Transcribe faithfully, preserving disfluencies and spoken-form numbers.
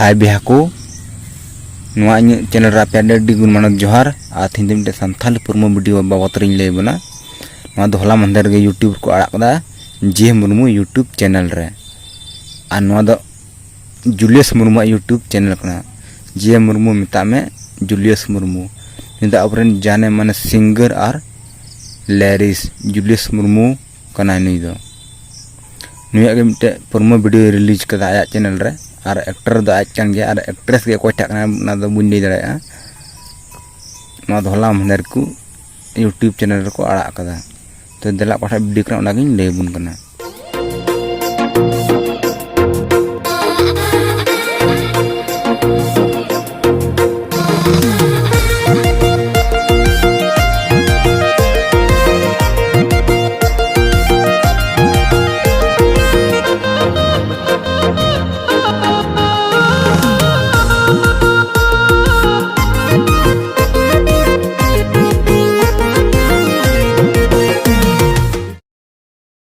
ᱦᱟᱭ ᱵᱚᱭᱦᱟ ᱠᱚ, ᱱᱚᱣᱟ ᱤᱧᱟᱹᱜ ᱪᱮᱱᱮᱞ ᱨᱮ ᱟᱯᱮ ᱟᱹᱰᱤ ᱟᱹᱰᱤ ᱜᱩᱱ ᱢᱟᱱᱚᱛ ᱡᱚᱦᱟᱨ᱾ ᱟᱨ ᱛᱮᱦᱮᱧ ᱫᱚ ᱢᱤᱫᱴᱮᱱ ᱥᱟᱱᱛᱷᱟᱞᱤ ᱯᱨᱳᱢᱳ ᱵᱷᱤᱰᱤᱭᱳ ᱵᱟᱵᱚᱛ ᱨᱤᱧ ᱞᱟᱹᱭ ᱟᱵᱚᱱᱟ᱾ ᱱᱚᱣᱟ ᱫᱚ ᱦᱚᱞᱟ ᱢᱟᱦᱫᱮᱨ ᱜᱮ YouTube ᱨᱮᱠᱚ ᱟᱲᱟᱜ ᱠᱟᱫᱟ, ᱡᱮ ᱢᱩᱨᱢᱩ YouTube ᱪᱮᱱᱮᱞ ᱨᱮ᱾ ᱟᱨ ᱱᱚᱣᱟ ᱫᱚ ᱡᱩᱞᱤᱭᱟᱥ ᱢᱩᱨᱢᱩᱣᱟᱜ YouTube ᱪᱮᱱᱮᱞ ᱠᱟᱱᱟ᱾ ᱡᱮ ᱢᱩᱨᱢᱩ ᱢᱮᱛᱟᱜ ᱢᱮ, ᱡᱩᱞᱤᱭᱟᱥ ᱢᱩᱨᱢᱩ᱾ ᱱᱩᱭ ᱫᱚ ᱟᱵᱚᱨᱮᱱ ᱡᱟᱱᱮ ᱢᱟᱱᱮ ᱥᱤᱝᱜᱟᱨ ᱟᱨ ᱞᱮᱨᱤᱥ ᱡᱩᱞᱤᱭᱟᱥ ᱢᱩᱨᱢᱩ ᱠᱟᱱᱟᱭ ᱱᱩᱭ ᱫᱚ᱾ ᱱᱩᱭᱟᱜ ᱜᱮ ᱢᱤᱫᱴᱮᱡ ᱯᱨᱳᱢᱳ ᱵᱷᱤᱰᱤᱭᱳ ᱨᱤᱞᱤᱡᱽ ᱠᱟᱫᱟ ᱟᱭᱟᱜ ᱪᱮᱱᱮᱞ ᱨᱮ᱾ ᱟᱨ ᱮᱠᱴᱟᱨ ᱫᱚ ᱟᱡ ᱠᱟᱱ ᱜᱮᱭᱟ, ᱟᱨ ᱮᱠᱴᱨᱮᱥ ᱜᱮ ᱚᱠᱚᱭ ᱴᱟᱜ ᱠᱟᱱᱟ ᱚᱱᱟ ᱫᱚ ᱵᱟᱹᱧ ᱞᱟᱹᱭ ᱫᱟᱲᱮᱭᱟᱜᱼᱟ᱾ ᱱᱚᱣᱟ ᱫᱚ ᱦᱚᱞᱟ ᱢᱟᱦᱫᱮᱨ ᱠᱚ YouTube ᱪᱮᱱᱮᱞ ᱨᱮᱠᱚ ᱟᱲᱟᱜ ᱠᱟᱫᱟ᱾ ᱛᱚ ᱫᱮᱞᱟ ᱚᱠᱟᱴᱟᱜ ᱵᱷᱤᱰᱤᱭᱳ ᱠᱟᱱᱟ ᱚᱱᱟᱜᱤᱧ ᱞᱟᱹᱭ ᱟᱵᱚᱱ ᱠᱟᱱᱟ᱾